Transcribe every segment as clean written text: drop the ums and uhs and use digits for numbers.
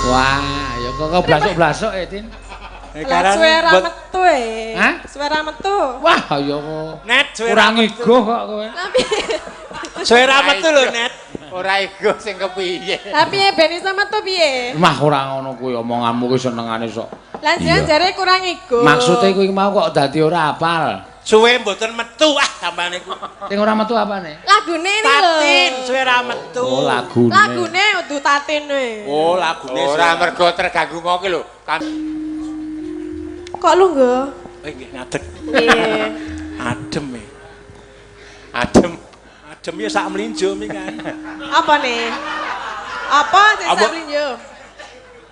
Wah, ya kok blasuk-blasuk e, Tin. Lah suwe ra metu e. Hah? Suwe ra metu. Wah, ya kok. Net suwe Kurang ego kok kowe. Lah piye? Suwe ra metu lho, Net. Ora ego sing kepiye. Lah piye ben iso metu piye? Mah ora ngono kuwi omonganmu kuwi senengane sok. Lah jenengan jare kurang ego. Maksude kuwi mau kok dadi ora apal. Suwe mboten metu ah tambane ku. Sing ora metu apane? Lagune ini lho. Tatin suwe ra metu. Oh, lagune. Lagune udu tatin we. Oh, lagune. Ora mergo terganggu mau ki lho. Kok lungguh? Nggih ngadeg. Nggih. Adem e. Adem. Adem ya sak mlinjo mi kan. Apa nih? Apa sing sak mlinjo?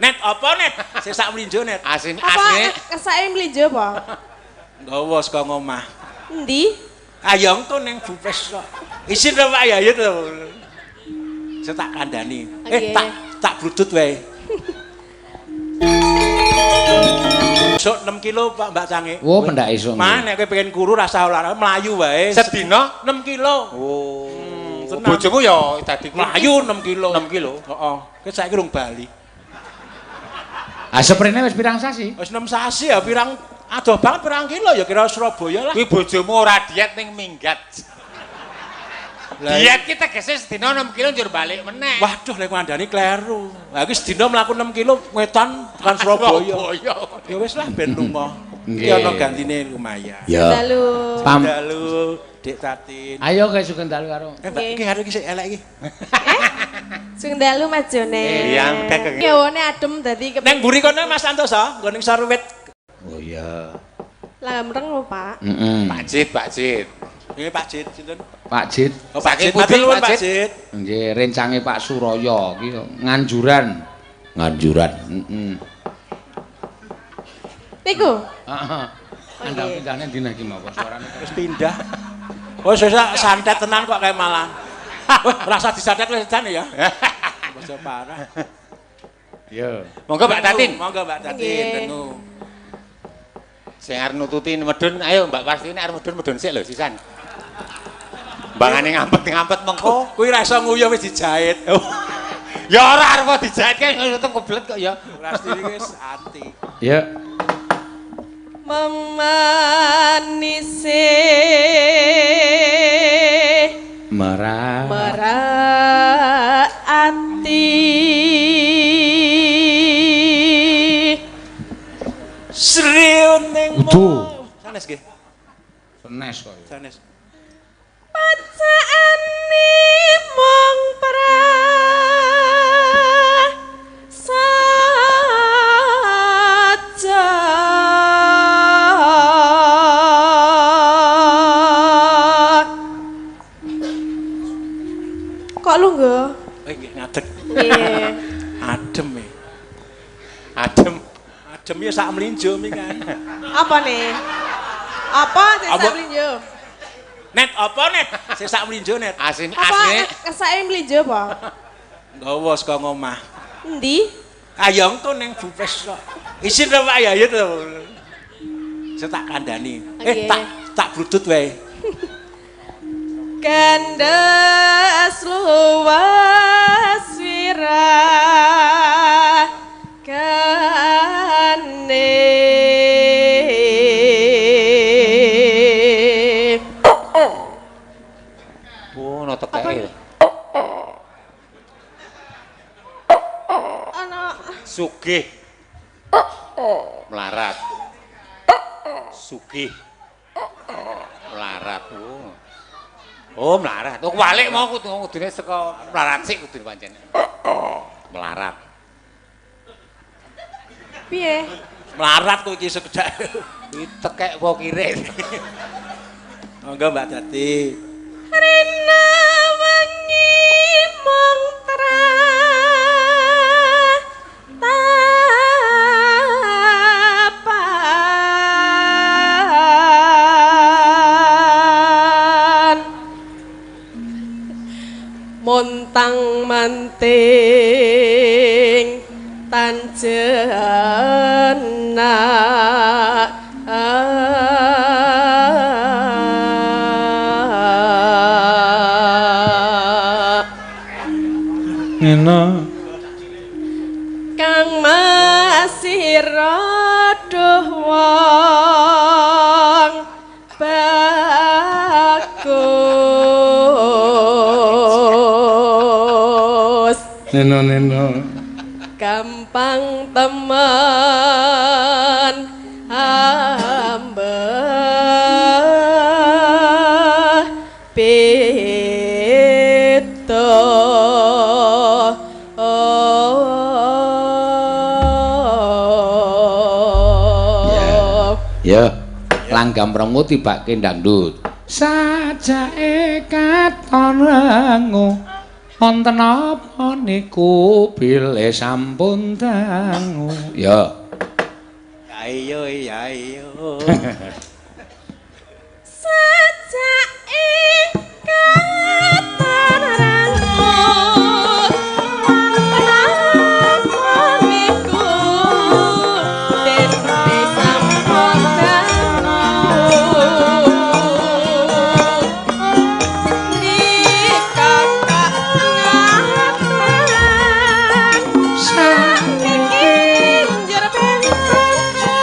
Net apa net? Sing sak mlinjo net. Asin Apa asine kesake mlinjo apa? Nggawa saka ngomah. Endi? Ayo engko ning Bupes kok. Isin to Pak Yayut to. Saya tak kandhani. Oke. Tak bludut wae. Sok 6 kilo Pak Mbak Cange. Oh, pendak esuk. Mah nek kowe pengen kuru rasa olahraga mlayu wae. Sedina 6 kilo. Oh. Tenang. Bojomu ya dadi Mlayu 6 kilo. 6 kilo. Heeh. Kowe saiki rung bali. Ah seprene wis pirang sasi? Wis 6 sasi ya pirang adoh banget pirang kilo ya kira Surabaya lah. Kuwi bojomu ora diet ning minggat. Diet ki tegese sedina 6 kilo njur balik meneh. Waduh lek ngandani kleru. Lah iki sedina mlaku 6 kilo ngetan tekan Surabaya. Ya wis lah ben lunga. Iki ana gantine lumayan. Ya. Dalu. Pam. Dalu Dik Tatin. Ayo kowe sugeng dalu karo. Mbak iki hari iki sik elek iki. Sugeng dalu Mas Jone. Iya, kekek. Kewane adem dadi Neng mburi kono Mas Santoso, nggo ning Sarwit. Oh iya. Lah mreng lho, Pak. Heeh. Pak Jit, Pak Jit. Nggih Pak Jit sinten? Pak Jit. Oh Pak Saking Jit, pundi, matur nuwun Pak Pak Jit? Jit. Nggih, rencange Pak Suraya iki Nganjuran. Nganjuran. Heeh. Niku. Heeh. Andang pindahne dina iki mau suarane. Wis pindah. Oh, wis santet tenan kok kayak malah. Wah, rasa disantet wis edan ya. Basa parah. Iya. Monggo Mbak Tatin. Monggo Mbak Tatin, dengu. Sing arep nututi medun, ayo Mbak Pasti nek arep medun medun sik lho sisan. Bangane ngampet-ngampet mengko. Kuwi ra iso nguyuh wis dijahit. Ya ora arep dijahit kan nutup keblet kok ya. Pasti iki wis anti. Ya. Memanise Merah. Merah ati. Sriun ning Udu. Sanes nggih. Senes kok. Sanes. Pacaane mung prasaja. Kok lungguh? Nggih ngadeg. Nggih. Adem e. Adem. Adem ya sak mlinjo mi kan. Apa nih? Apa sing sak mlinjo? Net apa net? Sing sak mlinjo net. Asin Apa asine kesake mlinjo apa? Nggawa saka ngomah. Endi? Ayo engko ning Bupes kok. Isin to Pak Yayut to. Saya tak kandhani. Tak bludut wae. Kandas luwas wirah kane. Oh, no tekeke. Ana Sugih. Melarat. Sugih. Melarat. Oh. Oh, melarat. Oh, balik mau kudune saka melarat sik kudune pancen. Melarat. Piye? Melarat kowe iki sekedhak. Iki tekek apa kirik? Monggo Mbak Tati. Rina wengi mung tratapan montang manting tan jenak. Ngene. Kang Masira duh wong bagus. Neno neno. Gampang temen hamba beda. Ya, langgam rengu tibake dangdut. Sajake katon rengu wonten apa niku bilih sampun dangu. Ya. Ayo ya ayo. Sajake katon rengu wonten apa niku bilih sampun dangu. Nika kakak sakniki njur benten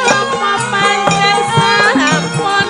apa pancen sampun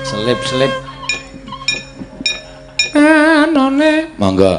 Selip-selip. Anone monggo.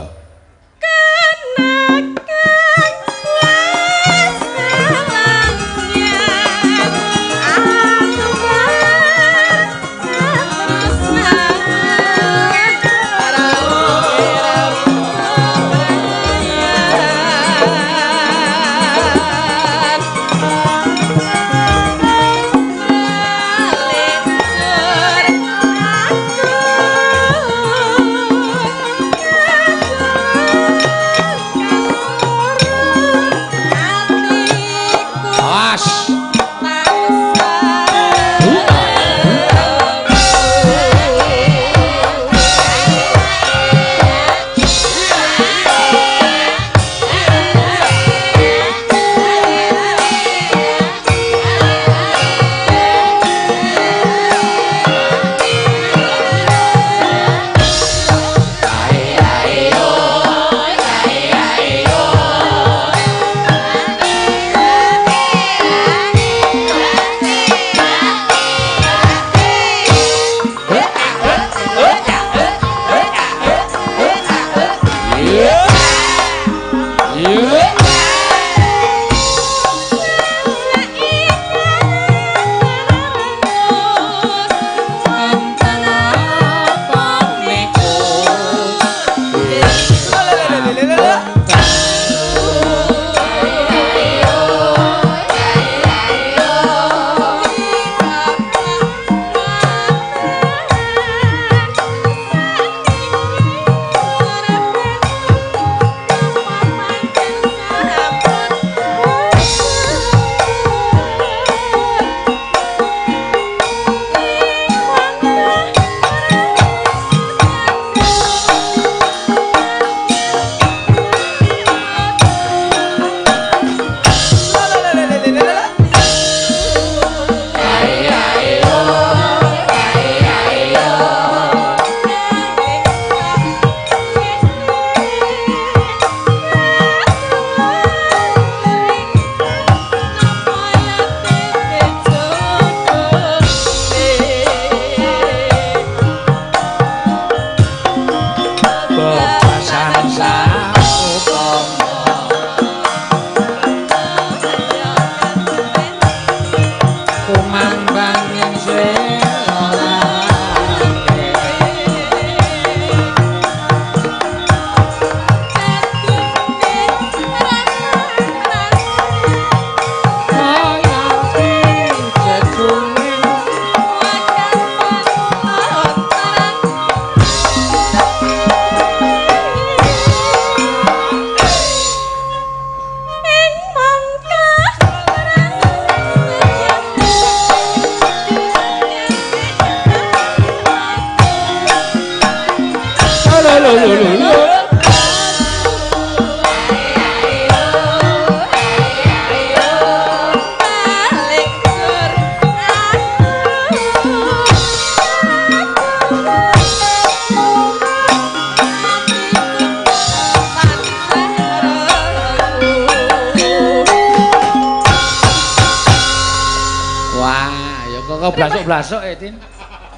blasuk-blasuk e, Tin.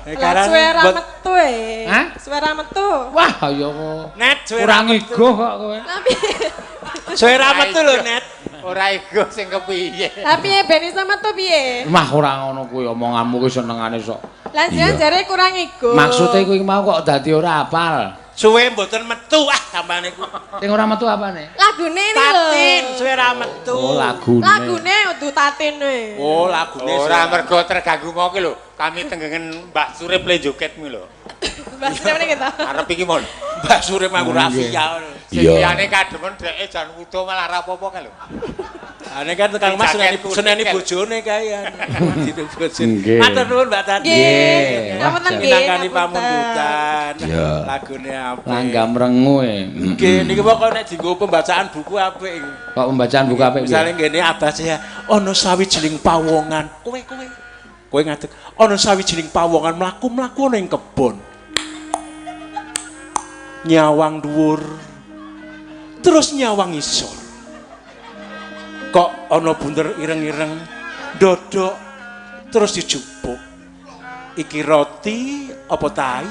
Lah suwe ra metu e. Hah? Suwe ra metu. Wah, ya kok. Net suwe Kurang ego kok kowe. Lah piye? Suwe ra metu lho, Net. Ora ego sing kepiye. Lah piye ben iso metu piye? Mah ora ngono kuwi omonganmu kuwi senengane sok. Lah jenengan jare kurang ego. Maksude kuwi mau kok dadi ora apal. Suwe mboten metu ah tambane ku. Sing ora metu apane? Lagune ini lho. Tatin suwe ra metu. Oh, lagune. Lagune udu tatin we. Oh, lagune. Ora mergo terganggu mau ki lho. Kami tenggengen Mbah Surip le joget kuwi lho. Mbah Surip ngene ta. Arep iki mon. Mbah Surip nganggo rafia. Sing liyane kademen dheke jan wuda malah ra apa-apa kae lho. Ane kan Kang Mas seneni bojone kae ya. Gitu bojone. Matur nuwun Mbak Tati. Nggih. Ngapunten nggih. Minangkani pamundutan. Lagune apik. Langgam rengu e. Nggih niki pokoke nek dienggo pembacaan buku apik iki. Kok pembacaan buku apik piye? Misale ngene Abah saya ana sawijining pawongan. Kowe kowe. Kowe ngadeg ana sawijining pawongan mlaku-mlaku ana ing kebon. Nyawang dhuwur. Terus nyawang isor. Kok ana bunder ireng-ireng ndodok terus dijupuk. Iki roti apa tai?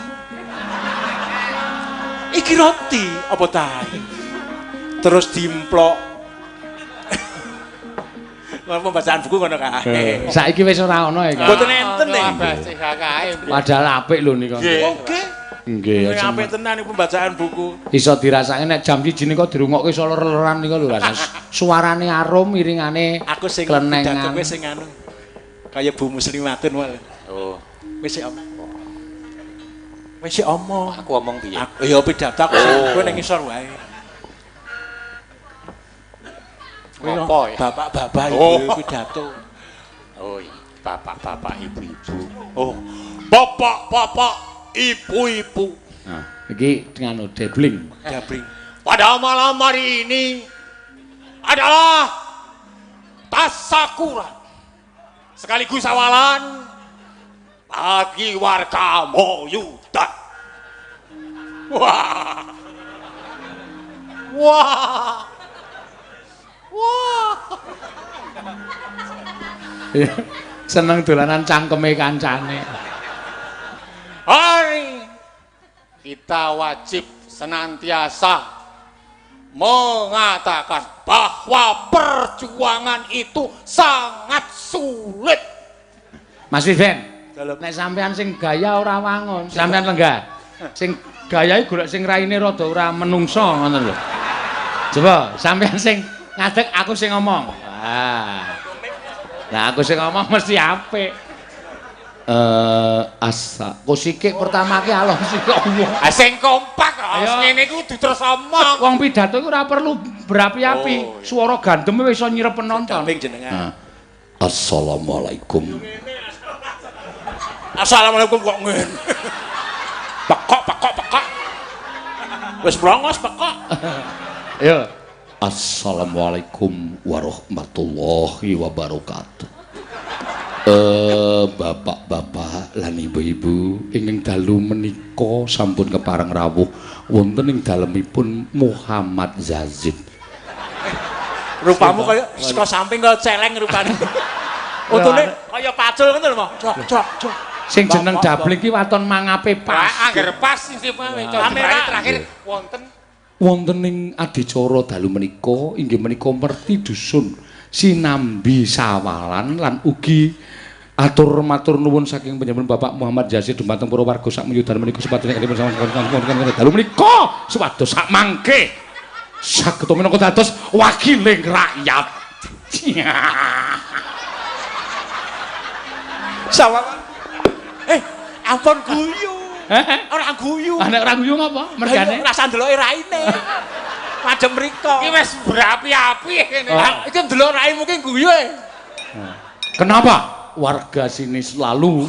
Iki roti apa tai? Terus dimplok. Ngono pembacaan buku ngono kae. Saiki wis ora ana ya. Mboten enten e. Padahal apik lho nika. Oke. Nggih, apik tenan iku pembacaan buku. Iso dirasake nek jam 1 nika dirungokke iso ler-leran nika lho rasa. Suarane arum, iringane aku sing pidato kowe sing anu. Kaya Bu Muslimatun wae. Oh. Wis sik omong. Wis sik omong. Aku omong piye? Aku ya pidato aku kowe ning ngisor wae. Apa ya? Bapak-bapak ibu pidato. Oh, bapak-bapak ibu-ibu. Oh. Bapak-bapak ibu-ibu. Nah, iki nganu debling. Debling. Pada malam hari ini adalah tasakuran sekaligus awalan bagi warga Moyudan. Wah. Wah. Wah. Seneng dolanan cangkeme kancane. Hari kita wajib senantiasa mengatakan bahwa perjuangan itu sangat sulit. Mas Viven, nek sampean sing gaya ora wangun, sampean lenggah. Sing gayae golek sing raine rada ora menungso ngoten lho. Coba sampean sing ngadeg aku sing ngomong. Wah. Nah, aku sing ngomong mesti apik. Asa kosike pertama ki aloh sik Allah. Ah sing kompak kok ngene iku kudu terus omong. Wong pidato iku ora perlu berapi-api. Suara gandeme wis iso nyirep penonton. Kaping jenengan. Assalamualaikum. Assalamualaikum kok ngene. Pekok pekok pekok. Wis brongos pekok. Ayo. Assalamualaikum warahmatullahi wabarakatuh. Bapak-bapak lan ibu-ibu ingkang dalu menika sampun kepareng rawuh wonten ing dalemipun Muhammad Zazid. Rupamu kaya saka samping kaya celeng rupane. Utune kaya pacul ngono lho, Mas. Cok cok cok. Sing jeneng dabling ki waton mangape pas. Angger pas sing terakhir wonten wonten ing adicara dalu menika inggih menika merti dusun sinambi sawalan lan ugi atur matur nuwun saking panjenengan Bapak Muhammad Yazid dumateng para warga sak meyudan menika sepatune dalu menika supados sak mangke saged minangka dados wakiling rakyat. Sawalan. Ampun guyu. Ora guyu. Nek ora guyu ngapa? Mergane rasa ndeloke raine. Madhep mriko. Iki wis berapi-api ngene. Iki ndelok raimu ki guyu e. Kenapa warga sini selalu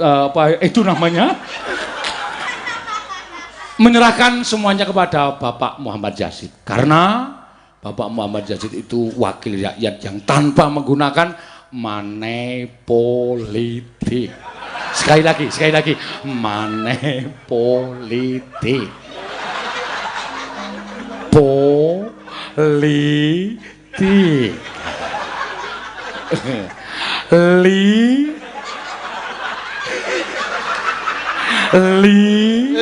apa itu namanya? Menyerahkan semuanya kepada Bapak Muhammad Yazid. Karena Bapak Muhammad Yazid itu wakil rakyat yang tanpa menggunakan money politik. Sekali lagi, money politik. Politik. Li li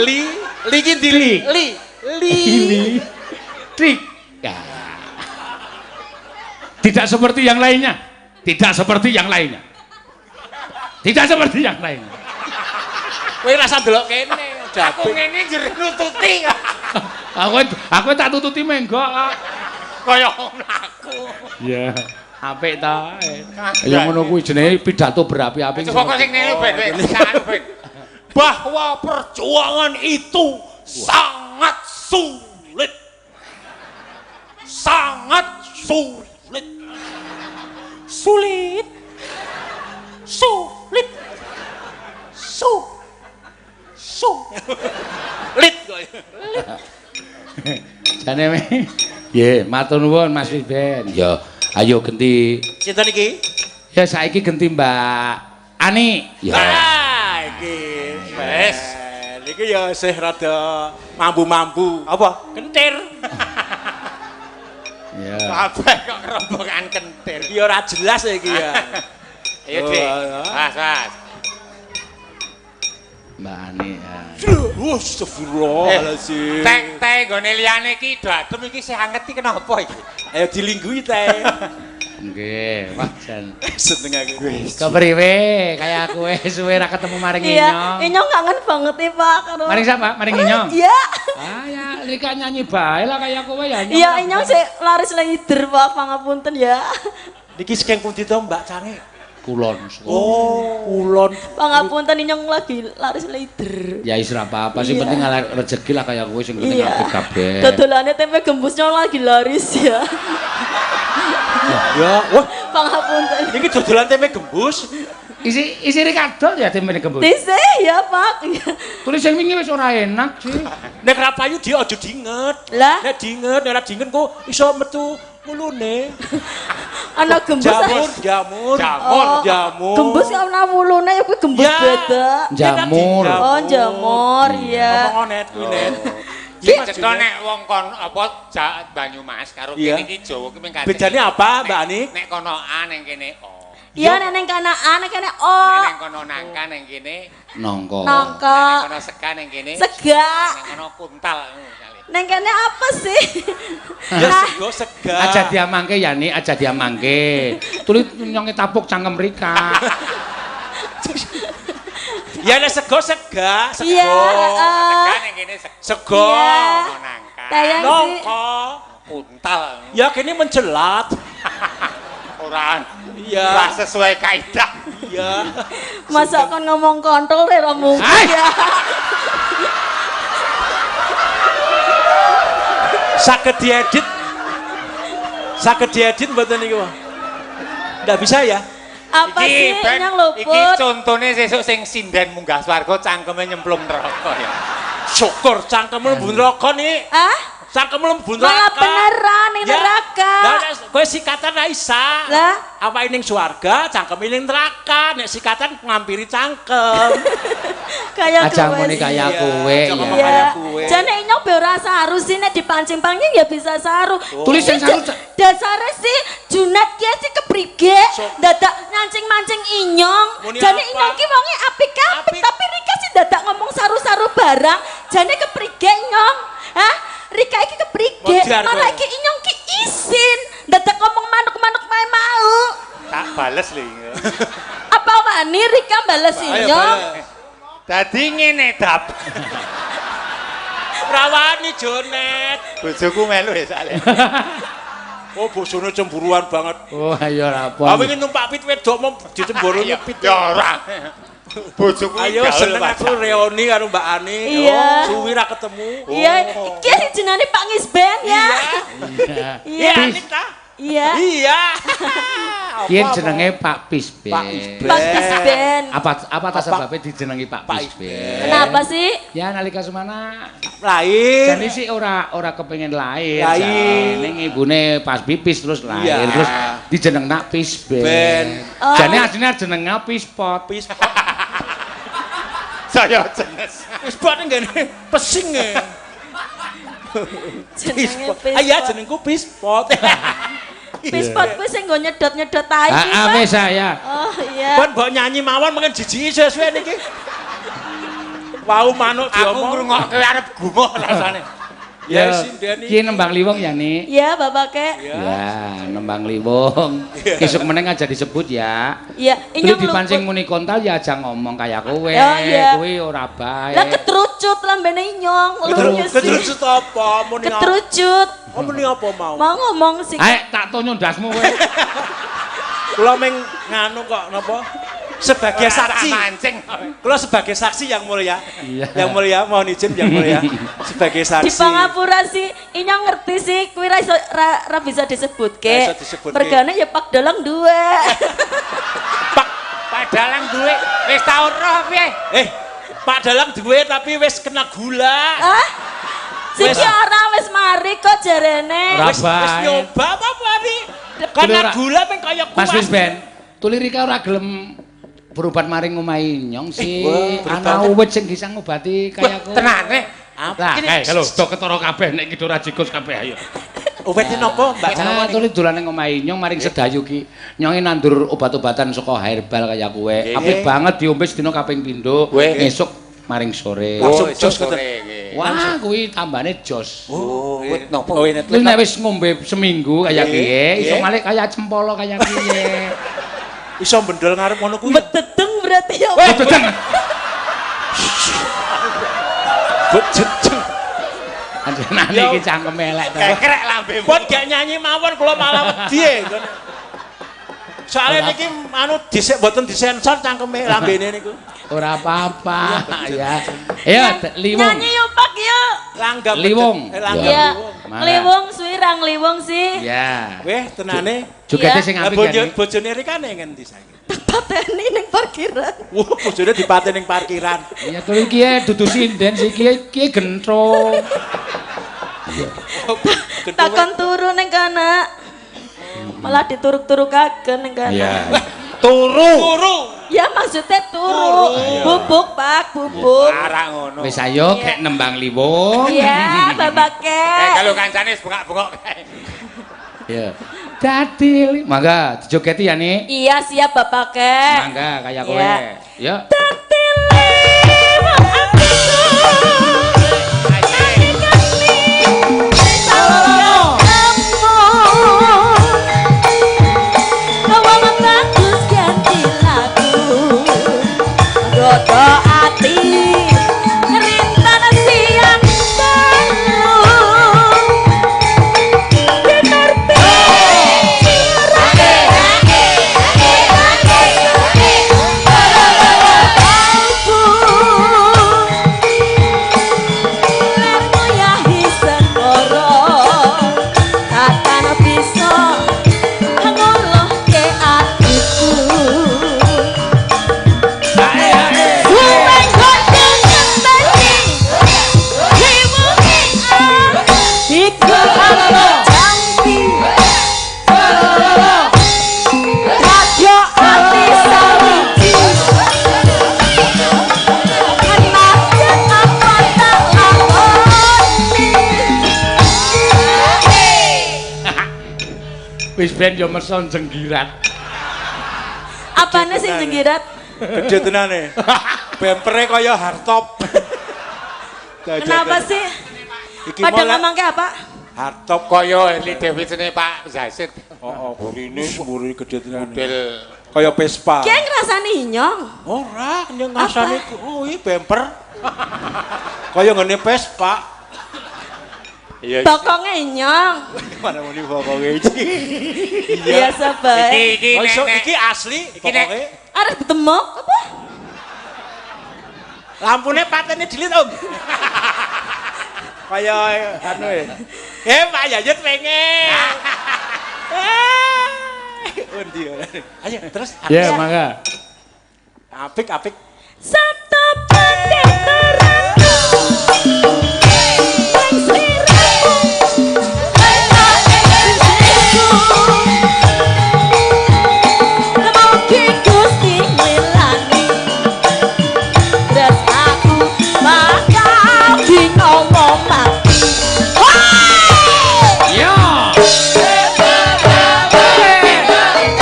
Li li ki ndi li? Li li li trik. Ya. Tidak seperti yang lainnya. Tidak seperti yang lainnya. Tidak seperti yang lainnya. Kowe rasa ndelok kene, Aku ngene njur nututi. Aku tak tututi menggok. Kaya mlaku. Iya. Apik ta. Ya ngono kuwi jenenge pidato berapi-api. Coba kok sing ngene ben ben. Bahwa perjuangan itu sangat sulit. Sangat sulit. Sulit. Sulit. Su. Su. Lit kok. Jane me. Nggih, matur nuwun Mas Wiben. Ya, ayo genti. Sinten iki? Ya saiki genti Mbak Ani. Ya. Ah, iki. Wes. Iki ya isih rada mambu-mambu. Apa? Kentir. Ya. Kabeh kok rombongan kentir. Iki ora jelas iki ya. Ayo, Dik. Mas, Mas. Mbak Ani. Ya. Astagfirullahaladzim. Tek-tek nggone liyane iki do adem iki sing anget iki kenapa iki? Ayo dilinggui teh. Nggih, wah jan. Seneng aku. Kepriwe kaya kowe suwe ra ketemu maring Iya, Inyong. Inyong kangen banget nih Pak karo. Maring siapa? Maring Inyong. Iya. Ah ya, Rika nyanyi bae lah kaya kowe ya. Inyong. Iya, Inyong sik laris leader Pak, pangapunten ya. Niki saking pundi to Mbak Cange? Kulon. Oh, kulon. Pangapunten Inyong lagi laris leader. Ya wis ora apa-apa, sing Iya. penting rezeki lah kaya kowe sing penting Iya. apik kabeh. Dodolane tempe gembusnya lagi laris ya. Ya, wah, Pangapunten. niki dodolan tempe gembus. Isi Rika dol ya tempe gembus. Dise ya Pak. Iya. Tulis sing wingi wis ora enak sih. Nek ra payu dia aja dinget. Lah? Nek dinget, nek ora dinget kok iso metu mulune. Ana gembus. Jamur, jamur. Jamur, Oh, jamur. Gembus kok ana wulune ya kuwi gembus Ya. beda. Jamur. Oh, jamur ya. Ngomong net kuwi net. Iki cetha nek wong kon apa Banyumas karo Iya. kene iki Jawa ki mung kacek. Bedane apa, Mbak Ani? Nek kono A ning kene O. Iya nek ning kana A nek kene O. Nek ning kono nangka ning kene Nongko. Nangka. Nek kono sega ning kene Sega. Nek kono kuntal ngono misale. Neng kene apa sih? Ya sego sega. Aja diamangke ya Ni, aja diamangke. Tulis nyonge tapuk cangkem Rika. Ya nek sego sega, sego. Iya, Sega ning kene sega. Sego. Iya. Kono nangka. Tayang sih. Nongko. Kuntal. Ya kene mencelat. Ora. Iya. Ora sesuai kaidah. Iya. Masa kon ngomong kontol ora mungkin Hai. ya. Saged diedit. Saged diedit mboten niku. Ndak bisa ya? Apa sih Ben, yang iki luput? contone sesuk sing sinden munggah swarga cangkeme nyemplung neraka ya. Syukur cangkemmu mlebu neraka nih. Ah? Cangkemmu mlebu neraka. Malah beneran ning Ya. neraka. Lah nek kowe sikatan ra isa. Lah? Awake ning swarga, cangkeme ning neraka. Nek sikatan ngampiri cangkem. Kaya Aja kowe muni sih. kaya Iya, kowe aja ngomong ya. kaya Iya. kowe. Jane inyong be ora saru sih nek dipancing-pancing ya bisa saru. Tulis sing Iki saru, Dasare sih Junat ki sih keprige dadak ngancing-mancing inyong. Muni Jane apa? inyong ki wonge apik-apik Apik. tapi Rika sih dadak ngomong saru-saru barang. Jane keprige inyong. Hah? Rika iki keprige? Modar Malah kowe. iki inyong ki isin dadak ngomong manuk-manuk mae mau. Tak bales lho iki. Apa wani Rika bales Ayo, inyong? bales. Dadi ngene dap. Rawani Jonet. Bojoku melu ya soalnya. Oh, bojone cemburuan banget. Oh ayo ora apa. Ah wingi numpak pit wedok mau dicemburuni Ya pit. ya ora. Bojoku Ayo gaul, seneng Pak. aku reuni karo Mbak Ani. Iya. Oh, suwi ra ketemu. Iya, iki sih jenenge Pak Ngisben ya. Iya. Iya. Iya, Ani ta? Iya. Iya. Yen jenenge Pak Pisben. Pak Pisben. Pak Ngisben. Apa ta sebabnya dijenengi Pak Pak Pisben? Kenapa sih? Ya nalika semana Lahir. jane sih ora kepengin lahir. Lahir. Ning ibune pas pipis terus lahir Iya. terus dijeneng nak Pisben. Ben. Oh. Jane asline jenenge Pispot. Pispot. Saya jenis. Pispot nggene pesing e. Jenenge Pispot. Ah iya Pispot. jenengku Pispot. Pispot kuwi sing nggo nyedot-nyedot tai kuwi, Ah, Pak. wis saya. Oh Ya. Pun mbok nyanyi mawon mungkin jijiki suwe-suwe niki. Wau manuk Aku diomong. ngrungokke arep gumoh rasane. Ya sinden Ki nembang liwong ya, Nik. Ya, Bapak kek. Ya, nembang liwong. Kisuk meneng aja disebut ya. Iya, Tuli inyong dipancing luput. muni kontal ya aja ngomong kaya kowe. Ya, iya. Kuwi ora baik. Lah ketrucut lambene inyong, lucu sih. Ketrucut apa? Muni apa? Ketrucut. Oh muni apa mau? Mau ngomong sih. Ayo tak tonyo ndasmu kowe. Kula meng nganu kok napa? Sebagai saksi. Mancing. Kula sebagai saksi yang mulia. Iya. Yang mulia, mohon izin yang mulia. Sebagai saksi. Di pangapura sih, inyong ngerti sih, kuwi ra iso ra bisa disebutke. Ra iso disebutke. Mergane ya Pak Dalang duwe. Pak Pak Dalang duwe wis tau roh piye? Pak Dalang duwe tapi wis kena gula. Hah? Siki Wis. ora wis mari kok jarene. Ora Wis wis baik. nyoba apa mari? Tuli Kena ora- gula ping kaya Mas kuas. wis ben. Tuli Rika ora gelem berobat maring omahe nyong sih. Wah, Ana uwit sing bisa ngobati kaya kowe. Tenane. Lah, kae lho, do ketara kabeh nek iki ora jikus kabeh ayo. Uwite napa, Mbak? Ah, tuli dolan ning omahe nyong maring sedayu ki. Nyonge nandur obat-obatan saka herbal kaya kowe. Apik banget diombe sedina kaping pindho, ngesuk maring sore. Langsung Oh, jos sore ngoten. nggih. Wah, kuwi tambane jos. Oh, wit napa? Oh, ini Kuwi nek wis ngombe seminggu kaya kiye, iso nggih. malih kaya cempolo kaya kiye. Iso bendol ngarep ngono kuwi. Betedeng berarti ya. Wah, bedeng. Bejedeng. Anjenane iki cangkeme elek to. Kekrek lambemu. Pun gak nyanyi mawon kula malah wedi e. Soale niki anu dhisik mboten disensor cangkeme lambene niku. Ora apa-apa ya. Ayo liwong. Nyanyi yuk Pak yuk. Langgam Liwong. Langgam Iya. liwong. Mangga. Liwong suwi rang liwong sih. Ya. Weh tenane. Jogete Iya. sing Lah apik ya. Nik. bojone Rikane ngendi saiki? Tak pateni ning parkiran. Wah, bojone dipateni ning parkiran. Iya kuwi ki dudu sinden sih ki ki gentro. Takon turu ning kana. Malah dituruk-turukaken ning kana. Iya. Turu. Turu. Ya maksudnya turu. Bubuk Pak, bubuk. Ora ngono. Wis ayo gek nembang liwong. Iya, Bapak Eh kek. kalau kancane wis bengak-bengok kae. Iya. Dadi mangga dijogeti ya Nik. Iya, siap Bapak kek. Mangga kaya kowe. Iya. Ya. Dadi liwong atiku. Wis ben yo meson jenggirat. Apane sing jenggirat? Gede tenane. Bempere kaya hardtop. Kenapa sih? Iki Pada mau lek ngomong apa? hardtop Kaya Harley Davidson Pak Zasid. Oh, burine mburi gede tenane. Model Kaya Vespa. Ki ngrasani inyong. Ora, nyong ngrasani kuwi bemper. Kaya ngene Vespa. Iya. Bokonge inyong. Mana muni bokonge iki. Biasa bae. Iki iki Oh, iso nek iki asli bokonge. Arep ditemok apa? Lampune patene dilit, Om. Kaya anu e. Eh, Pak Yayut pengen. Undi ora. Ayo terus. Ya, mangga. Apik apik. Sabtu pendetaran. Ing sliramu. Mugi Gusti ngilani. Terus aku bakal dinomo mati. Wah! Ya. Tenda, tenda.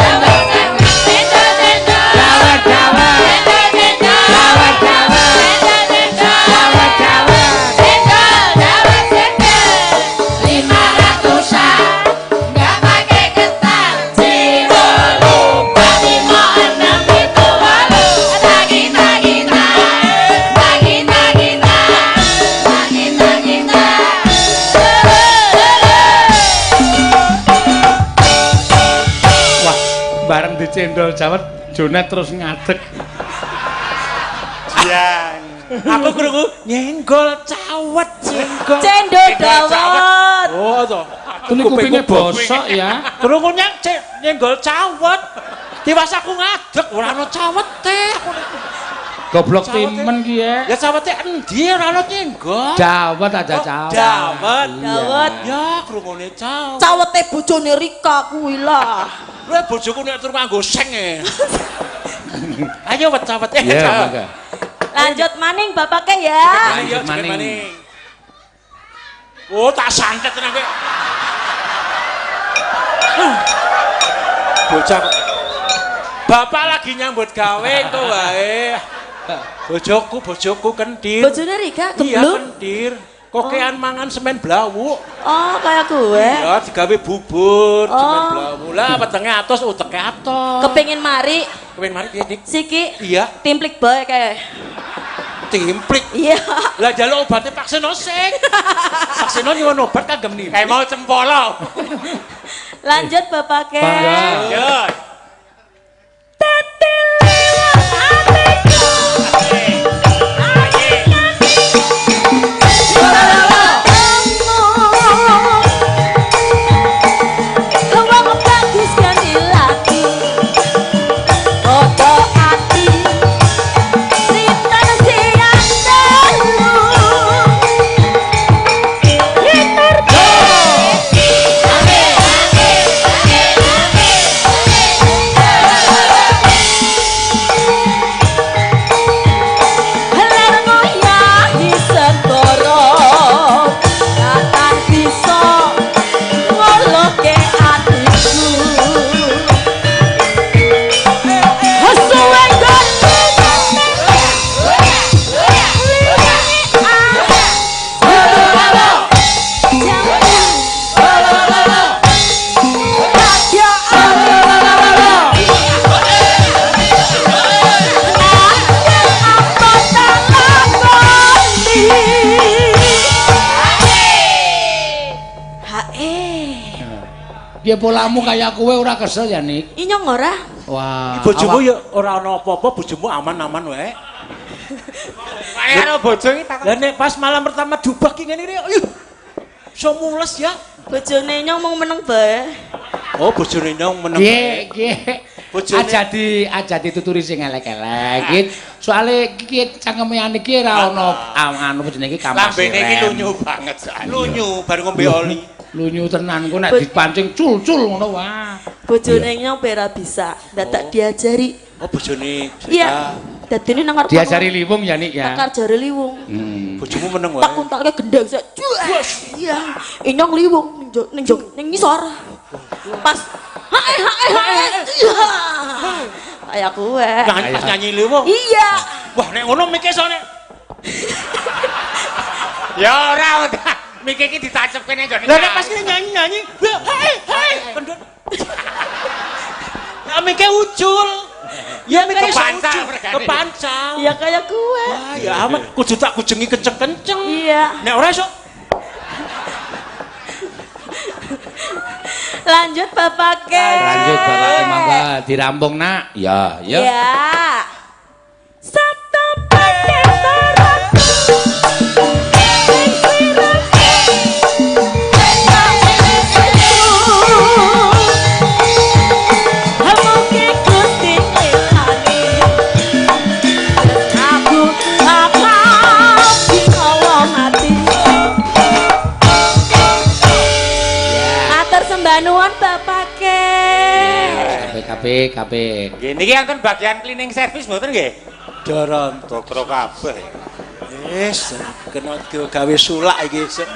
Cendol cawet Jonet terus ngadeg. Iya. Aku krungu nyenggol cawet, nyenggol. Cendol dawet. Oh to. Ini kupinge bosok ya. Krungu nyenggol cawet. Tiwas aku ngadeg ora ana cawete aku. Goblok timen ki ya. Ya cawete endi ora ana nyenggol. Dawet aja cawet. Dawet. Dawet. Ya krungune cawet. Cawete bojone Rika kuwi lah. Lha bojoku nek turu nganggo seng e. Ayo wet cawet. Iya, mangga. Lanjut maning bapake ya. Lanjut maning. Oh, tak santet tenan kowe. Bocah. Bapak lagi nyambut gawe kok wae. Bojoku kendir. Bojone Rika Iya, gemblung. kendir. Kokean mangan semen blawuk. Oh, kaya gue. Iya, digawe bubur semen Oh. blawuk. Lah wetenge atos, uteke atos. Kepengin mari Kepengin mari piye, Dik? siki. Iya. Timplik bae kae. Timplik. Iya. Lah njaluk obate Pak Seno sik. Pak Seno nyuwun obat kagem nimplik. Kayak mau cempolo. Lanjut bapake. Mangga. Lanjut. Tete lewat atiku. Wong bagus ganti lagi. Foto ati. Rintan siang telu. Hitar Helar ngoyahi segara katan bisa ngoloke atiku. Suwe nggonku Piye polamu kaya kowe ora kesel ya, Nik? Inyong ora? Wah. Bojomu ya ora ana apa-apa, bojomu aman-aman wae. Kayak karo bojo iki takon. Lah nek pas malam pertama dubah ki ngene iki, yuh. Iso mules ya. Bojone inyong mung meneng bae. Oh, bojone nyong meneng. Piye, piye. Bojone- Aja dituturi sing elek-elek iki. Soale iki cangkeme Anik iki ora ono anu jenenge iki kampas. Lambene iki lunyu banget soalnya. Lunyu bar ngombe oli. Lunyu tenan ku nek dipancing cul-cul ngono wah. Bojone inyong pera bisa, dadak diajari. Oh, bojone. Iya. Dadine nang ngarep. Diajari liwung ya, Nik ya. Takar jare liwung. Bojomu meneng wae. Tak untalke gendeng sik. Iya. Inyong liwung ning ning ngisor. Pas hae hae hae. Iya. Kaya kowe. Nyanyi pas nyanyi liwung. Iya. Wah, nek ngono mike sone. Ya ora, mike iki ditacepke ning gone. Lah nek pas kene nyanyi-nyanyi, wah, hae hae kendut. Lah mike ucul. Ya mike iso Kepancal ucul, regane. kepancal. Ya kaya kowe. Wah, ya aman, kudu tak kujengi kenceng-kenceng. Iya. Nek ora iso Lanjut bapake. Lanjut bapake mangga dirampung nak. Ya, ya. Ya. Satu paket barang. Sing Mugi Gusti nglilani. Aku bakal dikawa mati. Atur sembah nuwun bapake. KB KB. Nggih niki wonten bagian cleaning service mboten nggih? Doron. Dokter kabeh. Wis, kena gawe sulak iki esuk.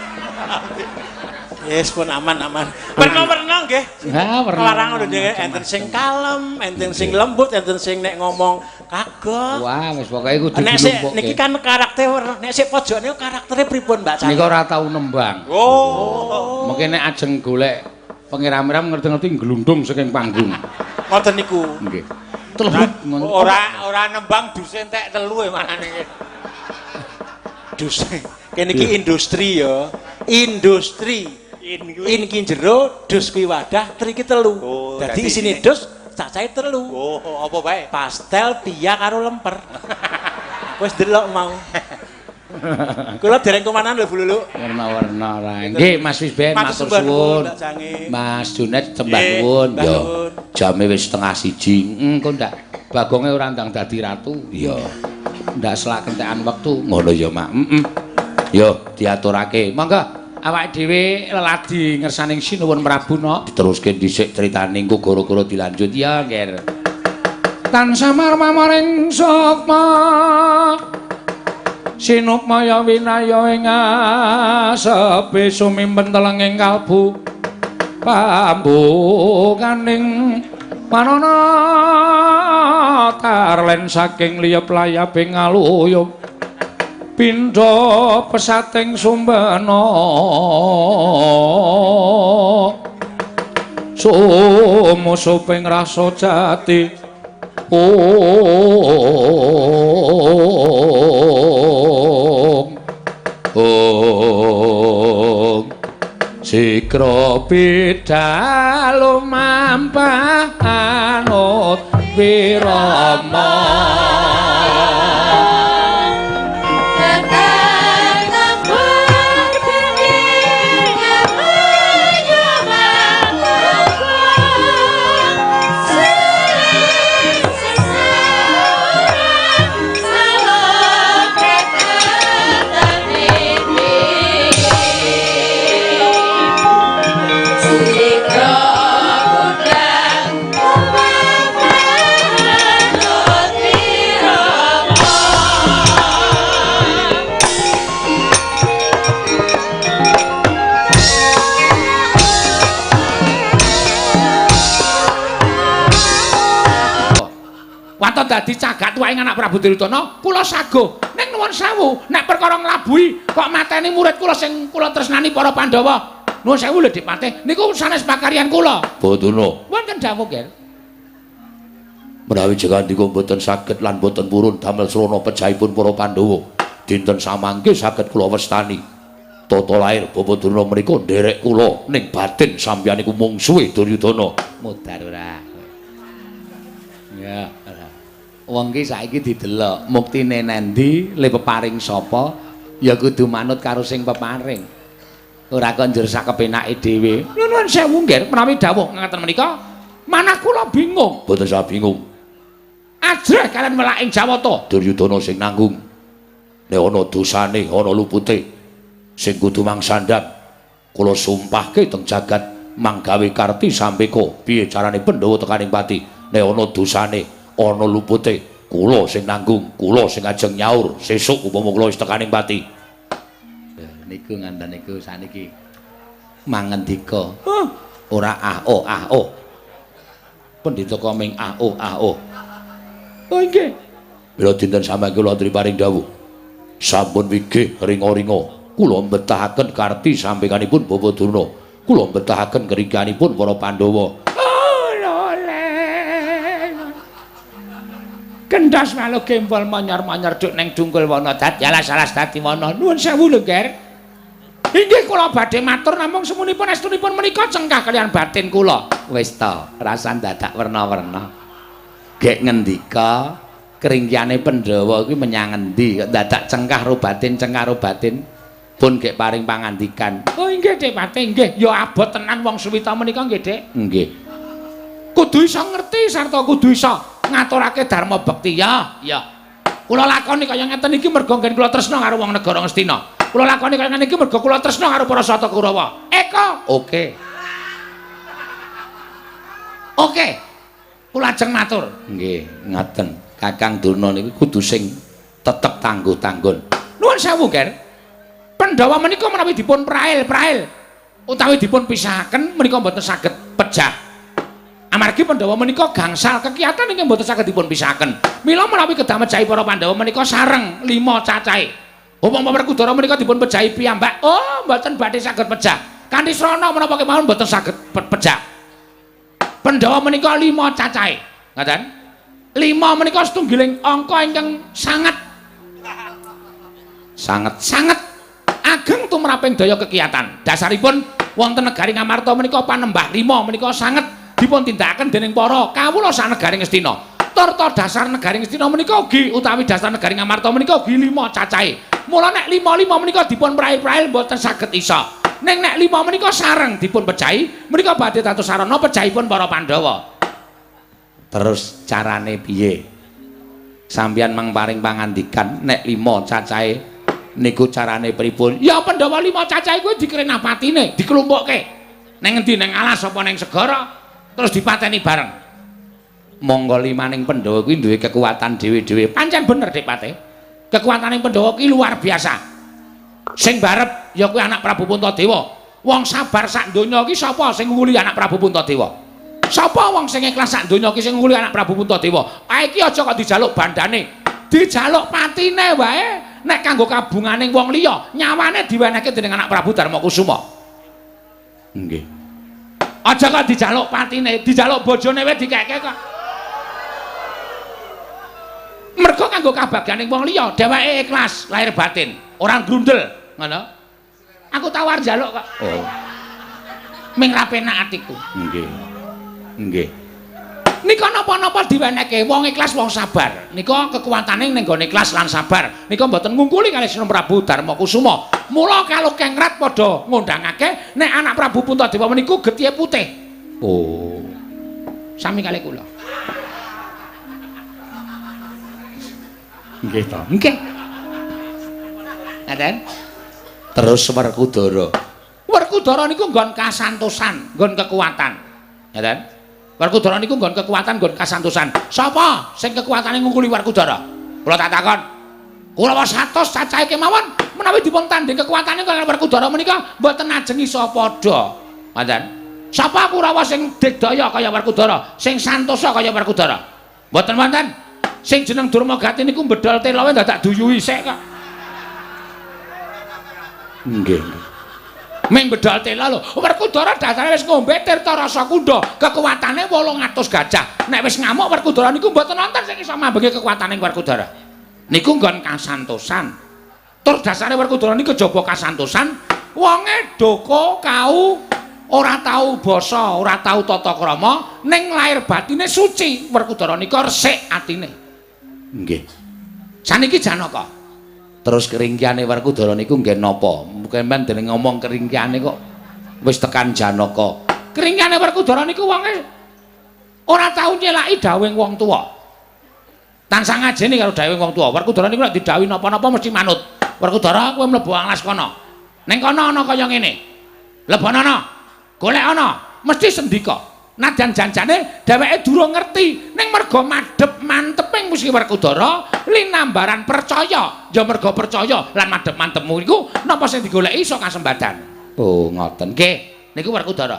Wis pun aman-aman. Werna-werna nggih. Ha, werna. Larang ngono nggih, enten sing kalem, enten sing lembut, enten sing nek ngomong kagok. Wah, wis pokoke kudu Nek sik dilumpukke. niki kan karakter, nek sik pojok niku karaktere pripun Mbak Cah? Nika ora tau nembang. Oh. Mungkin nek ajeng golek pengiram-iram ngerti-ngerti glundung saking panggung. Ngoten niku. Nggih. Telebut ngono. Ora nembang duse entek telu e manane iki. Dus. Kene iki industri ya. Industri. In kuwi. In ki jero, dus kuwi wadah, tri ki telu. Oh, Dadi dadi isine isine. dus, Cacahe 3. Oh, apa bae? Pastel, pia karo lemper. Wis delok mau. Kula dereng kumanan lho Bu Lulu. Werna-werna ora. Nggih Mas Wisben matur suwun. Mas Junet sembah nuwun. Ya. Jame wis 12:30. Engko ndak Bagonge ora ndang dadi ratu. Iya. Ndak selak kentekan wektu. Ngono ya, Mak. Heeh. Yo diaturake. Monggo awake dhewe leladi ngersaning Sinuwun Prabu no. Diteruske dhisik critane engko gara-gara dilanjut ya, Nger. Tansah marmaring sukma. Sinupmaya winaya ing asepe sumimpen telenging kalbu pambukaning manana tarlen saking liyep layaping ngaluyup pindha pesating sumbena sumusuping rasa jati ong ong sikra pidalu mampah anut wirama. Dadi cagak tuwaing anak Prabu Duryudana, kula saguh. Ning nuwun sewu, nek perkara nglabuhi kok mateni murid kula sing kula tresnani para Pandhawa. Nuwun sewu lho Dik Patih, niku sanes pakaryan kula. Bodana. Wonten dawuh, Ger. Menawi jegandika mboten saged lan mboten purun damel srana pejahipun para Pandhawa. Dinten samangke saged kula wastani. Tata lair Bapak Durna menika nderek kula ning batin sampeyan niku mungsuhe Duryudana. Mudar ora. Ya. Wong ki saiki didelok muktine nendi le peparing sapa ya kudu manut karo sing peparing. Ora kok njur sak kepenake dhewe. Nuwun sewu nggih menawi dawuh ngaten menika manah kula bingung. Mboten sah bingung. Ajrih kalian welaking Jawata Duryudana sing nanggung. Nek ana dosane ana lupute sing kudu mangsandhang kula sumpahke teng jagat manggawe karti sampeka piye carane Pandhawa tekaning pati. Nek ana dosane ana lupute kula sing nanggung, kula sing ajeng nyaur sesuk upama kula wis tekaning pati. Niku nganten niku saniki mangendika. Ora ah oh ah oh. Pendhita koming ah oh ah oh. Oh nggih. Mila dinten samangke kula aturi paring dawuh. Sampun wigih ringa-ringa kula mbetahaken karti sampekanipun Bapak Durna. Kula mbetahaken keringkanipun para Pandhawa. Kendas malu gempol manyor-manyor duk neng dungkul wana dat yalas alas dadi wana. Nuwun sewu lho, Ger. Inggih kula badhe matur namung semunipun estunipun menika cengkah kaliyan batin kula. Wis ta, rasan dadak werna-werna. Gek ngendika keringkiyane Pandhawa kuwi menyang endi kok dadak cengkah ro batin cengkah ro batin pun gek paring pangandikan. Oh inggih Dik Patih, nggih. Ya abot tenan wong suwita menika nggih, Dik. Nggih. Kudu iso ngerti sarta kudu iso ngaturake dharma bekti ya. Ya. Kula lakoni kaya ngeten iki mergo nggen kula tresna karo wong negara Ngastina. Kula lakoni kaya ngene iki mergo kula tresna karo para Sata Kurawa. Eko. Oke. Oke. Kula ajeng matur. Nggih, ngaten. Kakang Durna niku kudu sing tetep tangguh-tanggun. Nuwun sewu, Ger. Pandhawa menika menawi dipun prail-prail utawi dipun pisahaken menika mboten saged pejah. Amargi Pandhawa menika gangsal kekiatan ingkang mboten saged dipun pisahaken. Mila menawi kedah mejahi para Pandhawa menika sareng 5 cacahe. Upama Werkudara menika dipun pejahi piyambak, oh mboten badhe saged pejah. Kanthi srana menapa kemawon mboten saged pejah. Pandhawa menika 5 cacahe. Ngaten? 5 menika setunggiling angka ingkang sanget sanget ageng tumraping daya kekiatan. Dasaripun wonten negari Ngamarta menika panembah 5 menika sanget dipun tindakaken dening para kawula sanegari Ngastina. Turta dasar negari Ngastina menika ugi utawi dasar negari Ngamarta menika ugi 5 cacahe. Mula nek 5-5 menika dipun prail-prail mboten saged isa. Ning nek 5 menika sareng dipun pejahi, menika badhe dados sarana pejahipun para Pandhawa. Terus carane piye? Sampeyan mang paring pangandikan nek 5 cacahe niku carane pripun? Ya Pandhawa 5 cacahe kuwi dikrenah patine, diklumpukke. Neng endi, neng alas apa neng segara, terus dipateni bareng. Monggo limaning Pandhawa kuwi duwe kekuatan dhewe-dhewe. Pancen bener Dik Pate. Kekuataning Pandhawa kuwi luar biasa. Sing barep ya kuwi anak Prabu Puntadewa. Wong sabar sak donya iki sapa sing ngunguli anak Prabu Puntadewa? Sapa wong sing ikhlas sak donya iki sing ngunguli anak Prabu Puntadewa? Ah iki aja kok dijaluk bandane. Dijaluk patine wae nek kanggo kabunganing wong liya, nyawane diwenehke dening anak Prabu Darmakusuma. Nggih. Aja kok dijaluk patine, dijaluk bojone wae dikeke kok. Mergo kanggo kabagyaning wong liya, dheweke ikhlas lahir batin, ora grundel, ngono. Aku tawar njaluk kok. Oh. Ming ra penak atiku. Nggih. Nggih. Nika napa-napa diwenehke wong ikhlas wong sabar. Nika kekuatane ning gone ikhlas lan sabar. Nika mboten ngungkuli kalih Sinun Prabu Darmakusuma. Mula kalokengrat padha ngundangake nek anak Prabu Puntadewa meniku getihe putih. Oh. Sami kalih kula. Nggih to. Nggih. Ngaten. Terus Werkudara. Werkudara niku nggon kasantosan, nggon kekuatan. Ngaten. Werkudara niku nggon kekuatan, nggon kasantosan. Sapa sing kekuatane ngungkuli Werkudara? Kula tak takon. Kula 100 cacahe kemawon menawi dipun tanding kekuatane karo Werkudara menika mboten ajeng iso padha. Ngaten. Sapa Kurawa sing digdaya kaya Werkudara, sing santosa kaya Werkudara? Mboten wonten. Sing jeneng Durmagati niku bedol telowe dadak duyuhi sik kok. Nggih. Ming bedol tela lho. Werkudara dasare wis ngombe tirta rasa kunda, kekuatane 800 gajah. Nek wis ngamuk Werkudara niku mboten wonten sing iso mambengi kekuatane Werkudara. Niku nggon kasantosan. Tur dasare Werkudara niku kejaba kasantosan, wonge doko kau ora tau basa, ora tau tata krama, ning lahir batine suci. Werkudara nika resik atine. Nggih. Saniki Janaka. Terus keringkiane Werkudara niku nggih napa? Mungkin dening ngomong keringkiane kok wis tekan Janaka. Keringkiane Werkudara niku wonge ora tau nyelaki dawuhing wong tuwa. Tansah ngajeni karo dawuhing wong tuwa. Werkudara niku nek didhawuhi napa-napa mesti manut. Werkudara kowe mlebu alas kono. Ning kono ana kaya ngene. Lebonono. Golek ana, mesti sendika. Nadyan janjane dheweke durung ngerti, ning merga madhep manteping musi Werkudara linambaran percaya. Ya merga percaya lan madhep mantepmu iku napa sing digoleki iso kasembadan. Oh, ngoten. Nggih, niku Werkudara.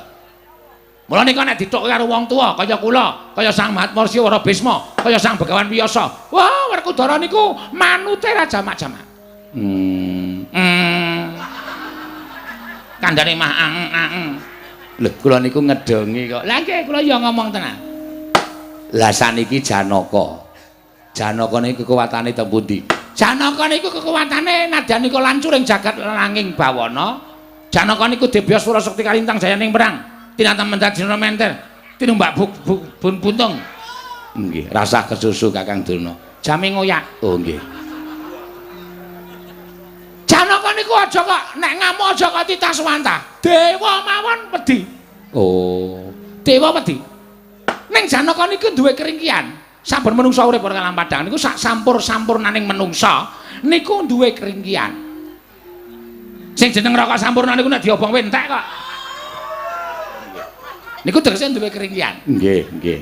Mula nika nek dithukke karo wong tuwa kaya kula, kaya Sang Mahatma Rsi Wara Bisma, kaya Sang Begawan Wiyasa. Wah, Werkudara niku manute ra jamak-jamak. Kandhane mah ang-ang. Lho, kula niku ngedongi kok. Lah nggih, kula ya ngomong tenan. Lah saniki Janaka. Janaka niku kekuatane teng pundi? Janaka niku kekuatane nadyan nika lancur ing jagat langing bawana. Janaka niku debya swara sekti kalintang jayaning perang. Tinatan mendat dina menter. Tinumbak bun puntung. Nggih, rasah kesusu Kakang Durna. Jame ngoyak. Oh nggih. Janaka niku aja kok nek ngamuk aja kok titaswantah. Dewa mawon wedi. Oh, dewa wedi. Ning Janaka niku duwe keringkian. Saben menungsa urip ora kalam padhang niku sak sampur-sampurnaning menungsa niku duwe keringkian. Sing jeneng rokok sampurna niku nek diobong entek kok. Niku tegese duwe keringkian. Nggih, nggih.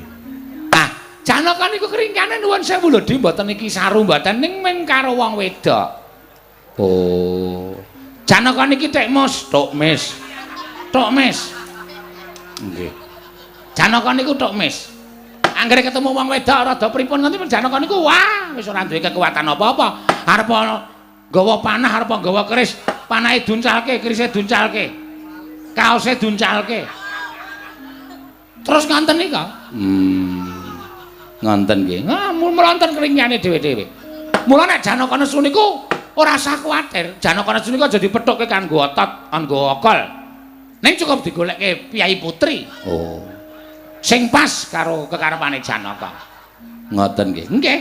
Nah, Janaka niku keringkiane nuwun sewu lho, Dik, mboten iki saru mboten ning ming karo wong wedok. Oh. Janaka niki tek mus, tok mis. Tok mis. Nggih. Janaka niku tok mis. Anggere ketemu wong wedok rada pripun ngoten Janaka niku wah wis ora duwe kekuatan apa-apa. Arep nggawa panah, arep nggawa keris, panahe duncalke, kerise duncalke. Kaose duncalke. Terus ngonten nika. Ngonten nggih. Nah, mlonten keringane dhewe-dhewe. Mula nek Janaka nesu niku ora usah kuwatir. Janaka nesu niku aja dipethukke kanggo otot, kanggo okol. Ning cukup digolekke piyai putri. Oh. Sing pas karo kekarepane Janaka. Ngoten nggih. Nggih.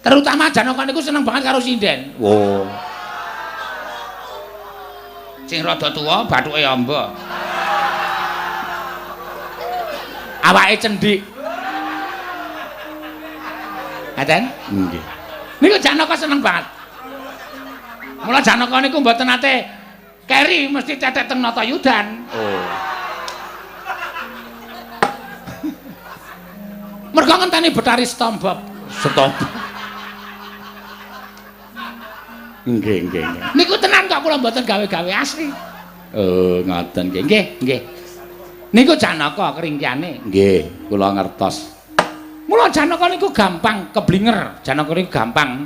Terutama Janaka niku seneng banget karo sinden. Oh. Sing rada tuwa bathuke amba. Awake cendhik. Ngaten? Nggih. Niku Janaka seneng banget. Mula Janaka niku mboten nate keri mesti cetek teng Natayudan. Oh. Mergo ngenteni Betari Stomba. Stomba. Nggih, nggih, nggih. Niku tenan kok kula mboten gawe-gawe asli. Oh, ngoten nggih. Nggih, nggih. Niku Janaka keringkiane. Nggih, kula ngertos. Mula Janaka niku gampang keblinger. Janaka niku gampang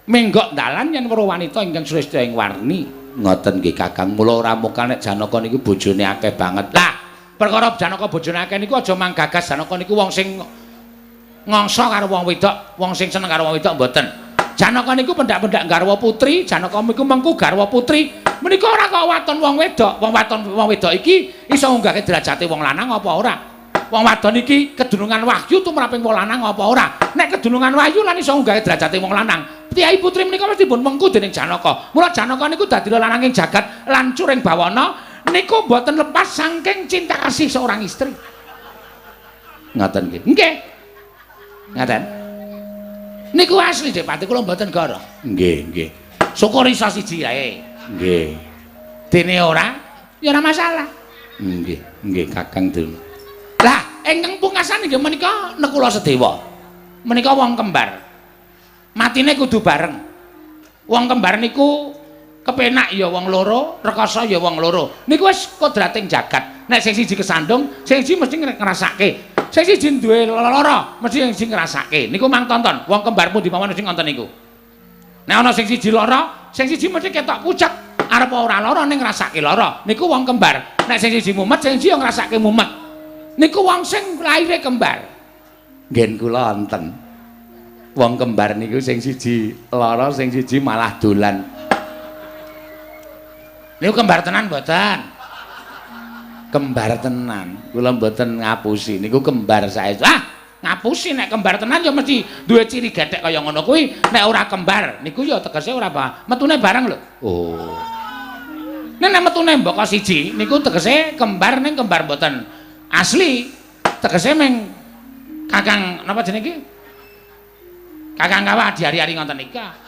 menggok dalan yen weruh wanita ingkang sresta ing warni. Ngoten nggih Kakang. Mula ora mokal nek Janaka niku bojone akeh banget. Lah, perkara Janaka bojone akeh niku aja manggagas Janaka niku wong sing ngangsa karo wong wedok, wong sing seneng karo wong wedok mboten. Janaka niku pendak-pendak garwa putri, Janaka niku mengku garwa putri. Menika ora kok waton wong wedok. Wong waton wong wedok iki iso ngunggahke derajate wong lanang apa ora? Wong wadon iki kedunungan wahyu tumraping wong lanang apa ora? Nek kedunungan wahyu lan iso ngunggahke derajate wong lanang. Kyai putri menika mesti dipun mengku dening Janaka. Mula Janaka niku dadi lananging jagat lan curing bawana niku mboten lepas saking cinta kasih seorang istri. Ngoten nggih. Nggih. Ngaten. Niku asli Dik Pati kula mboten goro. Nggih, nggih. Syukur iso siji ae. Nggih. Dene ora, ya ora masalah. Nggih, nggih Kakang Durna. Lah, ingkang pungkasan inggih menika Nekula Sedewa. Menika wong kembar. Matine kudu bareng. Wong kembar niku kepenak ya wong loro, rekoso ya wong loro. Niku wis kodrating jagat. Nek sing siji kesandung, sing siji mesti ngrasake. Sing siji duwe lara, mesti sing siji ngrasake. Niku mang tonton, wong kembar pundi mawon mesti ngonten niku. Nek ana sing siji lara, sing siji mesti ketok pucet. Arep ora lara ning ngrasake lara. Niku wong kembar. Nek sing siji mumet, sing siji ya ngrasake mumet. Niku wong sing laire kembar. Nggen kula wonten. Wong kembar niku sing siji lara, sing siji malah dolan. Niku kembar tenan mboten? Kembar tenan. Kula mboten ngapusi. Niku kembar saestu. Ah, ngapusi nek kembar tenan ya mesti duwe ciri gethek kaya ngono kuwi. Nek ora kembar niku ya tegese ora apa. Metune bareng lho. Oh. Nek metune mbaka siji niku tegese kembar ning kembar mboten asli. Tegese meng Kakang napa jenenge iki? Kakang Kawah diari-ari ngoten nika.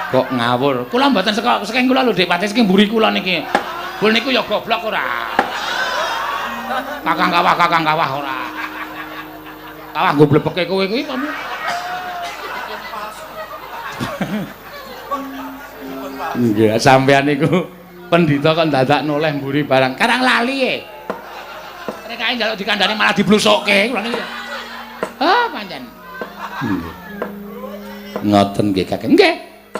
Kok ngawur. Kula mboten saka saking kula lho Dik Pati saking mburi kula niki. Bul niku ya goblok ora. Kakang Kawah ora. Kawah nggo blebeke kowe kuwi apa? Nggih, sampean niku pendhita kok dadak noleh mburi barang. Karang lali e. Rek kae njaluk dikandani malah diblusukke kula niku. Ah, pancen. Nggih. Ngoten nggih Kakang. Nggih.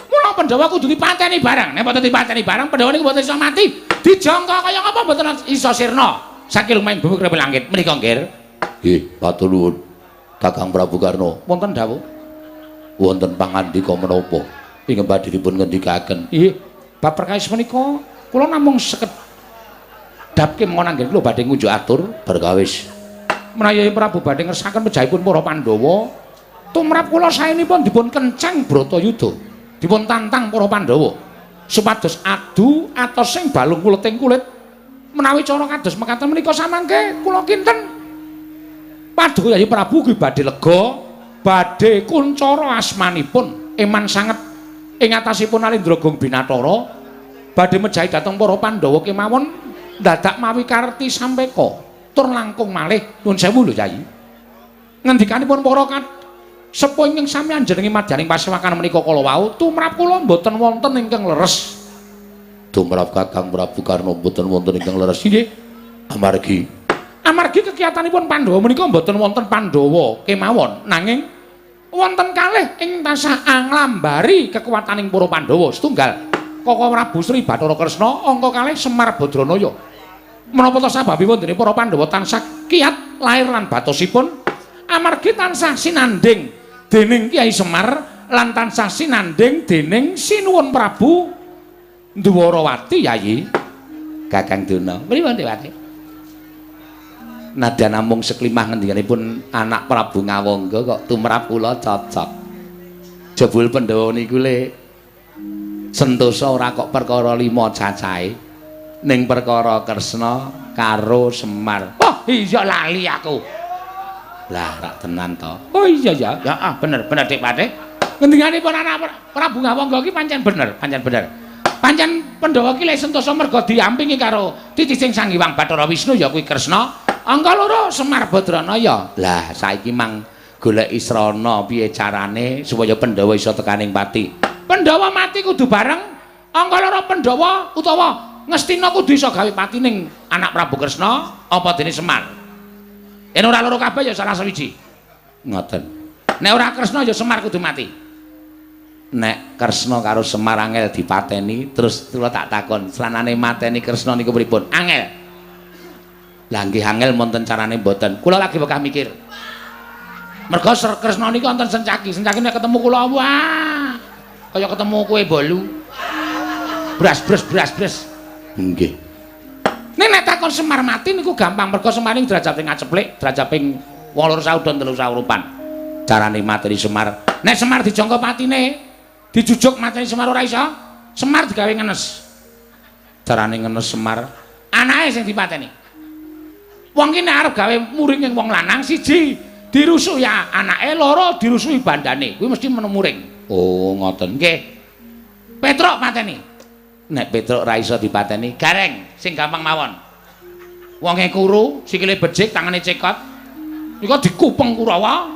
Mula Pandhawa kudu dipateni barang. Nek mboten dipateni barang, Pandhawa niku mboten iso mati. Dijangka kaya ngapa mboten iso sirna. Saking lumayan bumi krepel langit. Menika nggih. Nggih, matur nuwun. Kakang Prabu Karna. Wonten dawuh. Wonten pangandika menapa ingkang badhe dipun ngendikaken? Nggih, bab perkawis menika kula namung sekedhap kemawon anggen kula badhe ngunjuk atur perkawis. Menawi Prabu badhe ngersakaken pejahipun para Pandhawa, tumrap kula saenipun dipun kenceng Bratayuda. Dipun tantang para Pandhawa supados adu atos sing balung kuleting kulit. Menawi cara kados mekaten menika samangke kula kinten Paduka Yayi Prabu ugi badhe lega, badhe kuncara asmanipun eman sanget ing atasipun Alindra Gong Binatara, badhe mejahi dhateng para Pandhawa kemawon dadak mawi karti sampeka tur langkung malih. Nuwun sewu lho Yayi. Ngendikanipun para sepuh ingkang sami anjenengi madyaning pasewakan menika kala wau tumrap kula mboten wonten ingkang leres. Tumrap Kakang Prabu Karna mboten wonten ingkang leres. Nggih. Amargi kekiyatanipun Pandhawa menika mboten wonten Pandhawa kemawon, nanging wonten kalih ing tansah anglambari kekuwataning para Pandhawa. Setunggal Koko Prabu Sri Bathara Kresna, angka kalih Semar Badranaya. Menapa ta sababipun dene para Pandhawa tansah kiat lair lan batosipun amargi tansah sinandhing dening Kyai Semar lan tansah sinandhing dening Sinuwun Prabu Dwarawati Yayi. Kakang Duna. Pripun Dewati? Nadyan namung seklimah ngendikanipun anak Prabu Ngawangga kok tumrap kula cocok. Jebul Pandhawa niku le sentosa ora kok perkara 5 cacahe ning perkara Kresna karo Semar. Oh iya lali aku. Lah rak tenan to. Oh iya ya. Heeh bener bener Dik Patih. Ngendikanipun anak Prabu Ngawangga iki pancen bener, pancen bener. Pancen Pandhawa iki le sentosa merga diampingi karo titising Sang Hyang Bathara Wisnu ya kuwi Kresna. Angka loro Semar Badranaya. Lah saiki mang goleki srana piye carane supaya Pandhawa iso tekaning pati. Pandhawa mati kudu bareng. Angka loro Pandhawa utawa Ngastina kudu iso gawe pati ning anak Prabu Kresna apa dene Semar. Yen ora loro kabeh ya salah sewiji. Ngoten. Nek ora Kresna ya Semar kudu mati. Nek Kresna karo Semar angel dipateni, terus kula tak takon, sranane mateni Kresna niku pripun? Angel. Lah nggih angel wonten carane mboten. Kula lagi wegah mikir. Mergo Kresna niku wonten sencaki, sencaki nek ketemu kula wah kaya ketemu kue bolu. Bras bres bras bres. Nggih. Nek nek takon Semar mati niku gampang mergo Semar niku derajate ngaceplik, derajat ping 8 saudon 3 saurupan. Carane mateni Semar. Nek Semar dijangka patine, dijujuk mateni Semar ora iso, Semar digawe ngenes. Carane ngenes Semar, anake sing dipateni. Wong ki nek arep gawe muring ing wong lanang siji dirusuki anake, loro dirusuki bandane, kuwi mesti menemuring. Oh, ngoten. Nggih. Petruk pateni. Nek Petruk ra iso dipateni, Gareng sing gampang mawon. Wonge kuru, sikile becik, tangane cekot. Iku dikupeng Kurawa,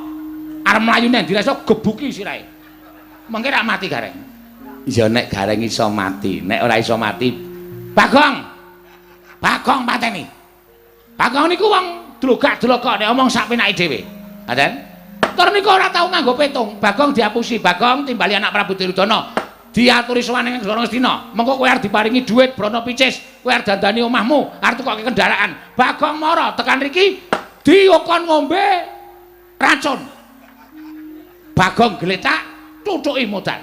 arep mlayu nang ndi ra iso gebuki sirahe. Mengke ra mati Gareng. Ya nek Gareng iso mati, nek ora iso mati, Bagong. Bagong pateni. Bagong niku wong dlogak-dlogok nek omong sak penake dhewe. Ngaten? Tur niku ora tau nganggo petung. Bagong diapusi, Bagong timbali anak Prabu Duryudana. Diaturi sowan ing negara Ngastina. Mengko kowe arep diparingi dhuwit brana picis, kowe arep dandani omahmu, arep tukoke kendaraan. Bagong mara tekan riki diokon ngombe racun. Bagong gletak, tutuki modal.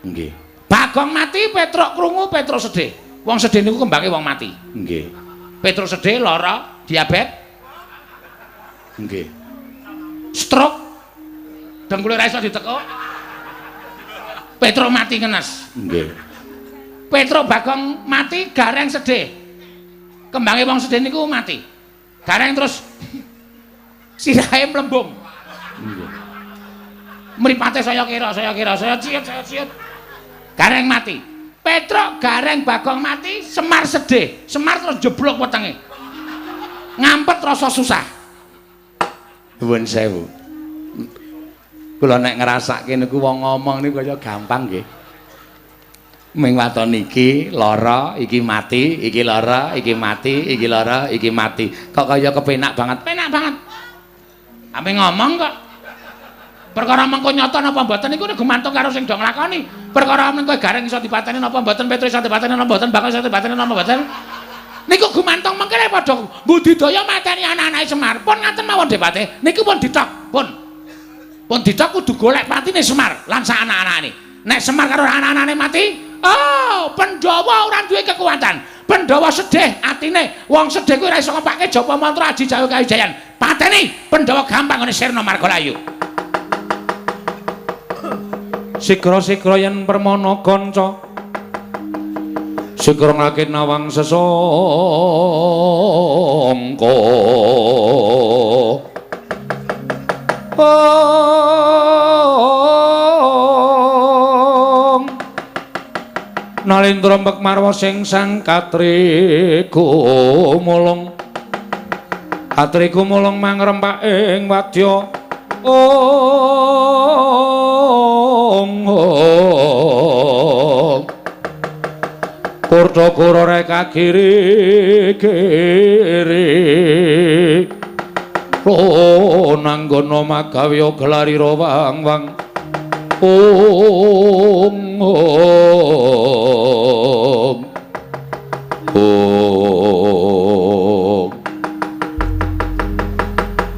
Nggih. Bagong mati, Petruk krungu, Petruk sedih. Wong sedih niku kembange wong mati. Nggih. Petruk sedih, lara, diabetes. Nggih. Stroke. Dengkule ora iso ditekuk. Petruk mati ngenes. Nggih. Petruk Bagong mati, Gareng sedih. Kembange wong sedih niku mati. Gareng terus sirahe mlembung. Nggih. Mripate saya kira, saya kira, saya ciut, saya ciut. Gareng mati. Petruk Gareng Bagong mati, Semar sedih. Semar terus jeblok wetenge. Ngampet rasa susah. Nuwun sewu. Kula nek ngrasake niku wong ngomong niku kaya gampang nggih. Ming waton iki lara, iki mati, iki lara, iki mati, iki lara, iki mati. Kok kaya kepenak banget. Penak banget. Ame ngomong kok. Perkara mengko nyata napa mboten niku gumantung karo sing do nglakoni. Perkara mengko Gareng iso dipateni napa mboten, Petruk iso dipateni napa mboten, Bagong iso dipateni napa mboten. Niku gumantung mengke padha budidaya mateni anak-anake Semar. Pun ngaten mawon Depate. Niku pun ditok, pun. Pun ditok kudu golek patine Semar lan sak anak-anake. Nek Semar karo anak-anake mati, oh, Pandhawa ora duwe kekuatan. Pandhawa sedih atine. Wong sedih kuwi ora iso ngepake japa mantra aji jawa kawijayan. Pateni Pandhawa gampang ngene sirna margalayu. Sigra-sigra yen permana kanca sigra ngake nawang sesangka. Ong Nalendra mek marwa sing sang katriku mulung. Katriku mulung mangrempak ing wadya. Ong ong Kurta kura reka kiri kiri Ronanggono magawe gelarira wang wang. Ong ong ong.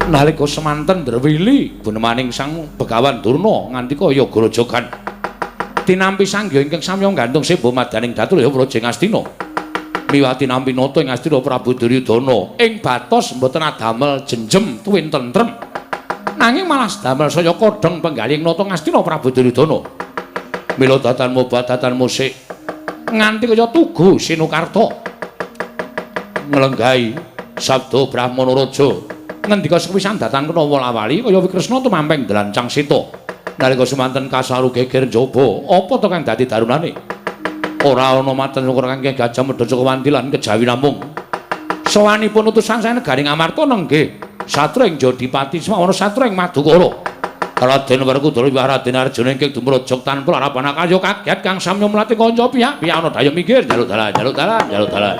Nalika semanten ndrewili gunemaning Sang Begawan Durna nganti kaya grojogan. Tinampi sangya ingkang samya gantung seba madaning datu ya Praja Ngastina. Miwah tinampi nata ing Ngastina Prabu Duryudana ing batos mboten adamel jenjem tuwin tentrem. Nanging malah damel saya kodheng penggalih nata Ngastina Prabu Duryudana. Mila datan mobadatan musik nganti kaya tugu Sinukarta. Nglenggahi sabda Brahmana Raja ngendika sepisan datan kena wolawali kaya Wikresna tumampeng dlancang sita. Nalika semanten kasaru geger njaba, apa to kang dadi darunane? Ora ana maten syukur kang Gajah Mada Cakawanti lan kejawi namung. Sowanipun utusan saking negari Ngamarta nenggih satra ing Jodipati semawana satra ing Madukara. Raden Werkudara wiwah Raden Arjuna ingkang dumrajak tanpa larapan kaya kaget kang samya mlati kanca pihak-pihak ana daya minggir njaluk dalan njaluk dalan njaluk dalan.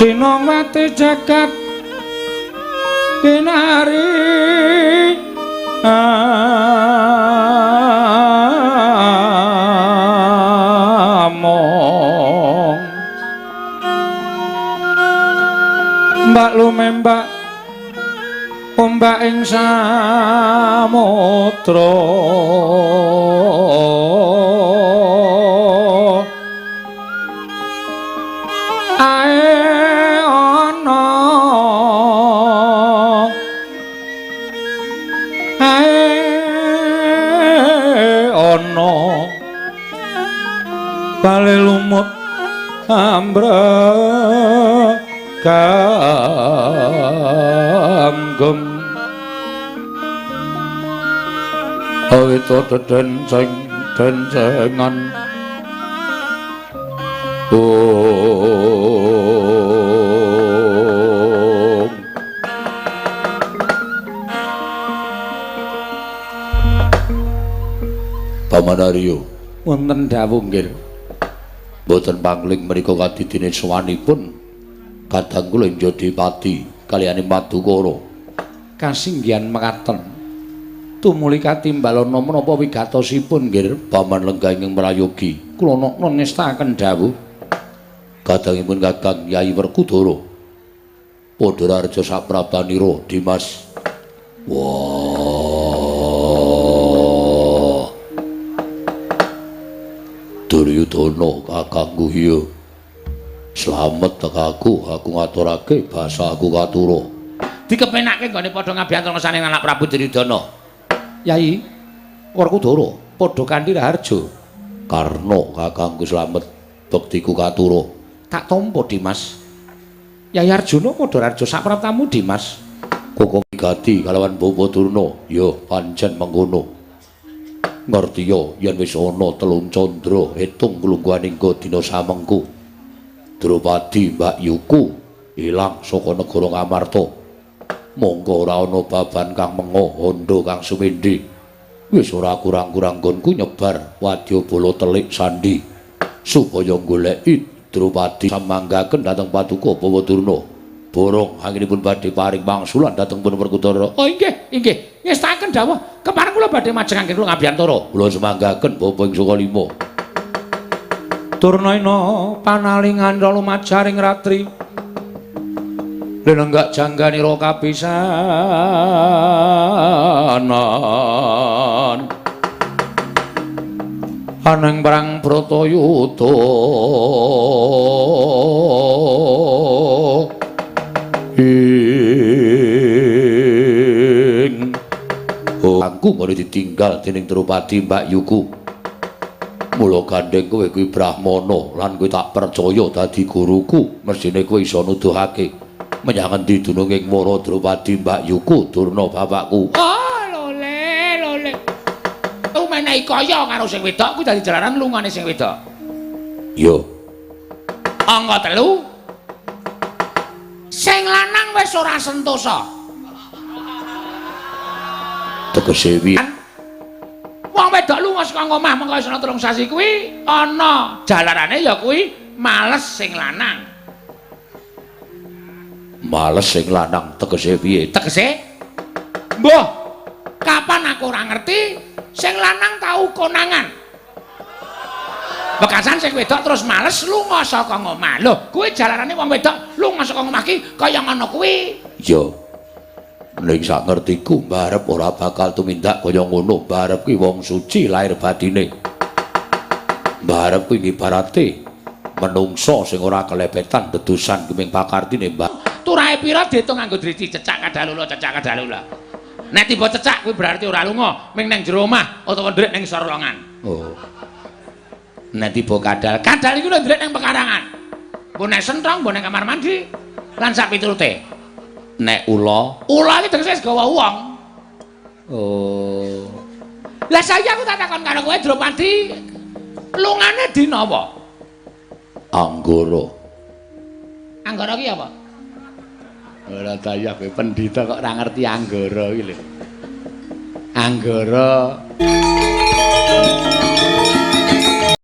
Sinongwati jagat kinari among mbak lumembak ombak ing samudra ae ana ae ana bale lumut ambrek kanggem awit dedenceng dencengan om. Paman Aryo wonten dawuh nggih. Mboten pangling menika kadidine sowanipun kadang kula Njodipati kaliyane Madukara. Kasinggihan mekaten. Tumuli katimbalana menapa wigatosipun nggih Paman lenggah ingkang prayogi. Kula nokna ngestakaken dawuh. Kadangipun Kakang Yai Werkudara. Padha raja saprabanira Dimas. Wah. Duryudana kakangku iya. Slamet tekaku, aku ngaturake basa aku katura. Dikepenake nggone padha ngabiyantara ngersane anak Prabu Duryudana. Yai Werkudara padha kanthi raharja. Karna kakangku slamet bektiku katura. Tak tampa Dimas. Yai Arjuna padha raharja sapraptamu Dimas. Koko gati kalawan Bapa Durna, ya pancen mengkono. Ngertiya yen wis ana telung candra etung klungguhaning dina samengku. Drupadi Mbak Yuku ilang saka negara Ngamarta. Monggo ora ana baban kang mengo hondo kang sumindi. Wis ora kurang-kurang nggonku nyebar wadyabala telik sandi supaya goleki Drupadi samanggaken dhateng Paduka Bawa Durna. Borong anggenipun badhe paring pangsulan dhateng pun Werkudara. Oh inggih, inggih. Ngestakaken dawuh. Kepareng kula badhe majengaken kula ngabiyantara. Kula semanggaken bapa ing saka lima. Durnaina panalingan lumajaring ratri. Lenenggak jangganira kapisanan. Aneng perang Bratayuda. Ing aku ngono ditinggal dening Drupadi Mbak Yuku. Mula gandeng kowe kuwi brahmana lan kowe tak percaya dadi guruku, mesthine kowe iso nuduhake menyang endi dununging wara Drupadi Mbak Yuku Durna bapakku. Oh lole lole. Menehi kaya karo sing wedok kuwi dadi jalaran lungane sing wedok. Iya. Angka 3. Sing lanang wis ora sentosa. Tegese piye? Wong wedok lunga saka omah mengko wis ana 3 sasi kuwi ana jalarane ya kuwi males sing lanang. Males sing lanang tegese piye? Tegese mbuh kapan aku ora ngerti sing lanang tau konangan. Bekasan sing wedok terus males lunga saka omah. Lho, kuwi jalarane wong wedok lunga saka omah ki kaya ngono kuwi. Iya. Ning sak ngertiku mbarep ora bakal tumindak kaya ngono. Mbarep kuwi wong suci lahir batine. Mbarep kuwi ibarate menungso sing ora kelepetan dedusan kuming pakartine, Mbak. Turahe pira diitung nganggo driji cecak kadalula cecak kadalula. Nek tiba cecak kuwi berarti ora lunga, ming nang jero omah utawa ndrek ning isor longan. Oh. Nek tiba kadal, kadal iku lho ndrek nang pekarangan. Mbok nek senthong, mbok nang kamar mandi lan sak piturute. Nek ula, ula iki tegese gawa wong. Oh. Lah saiki aku tak takon karo kowe Drupadi, lungane dina apa? Anggara. Anggara ki apa? Ora daya kowe pendhita kok ora ngerti anggara iki lho. Anggara.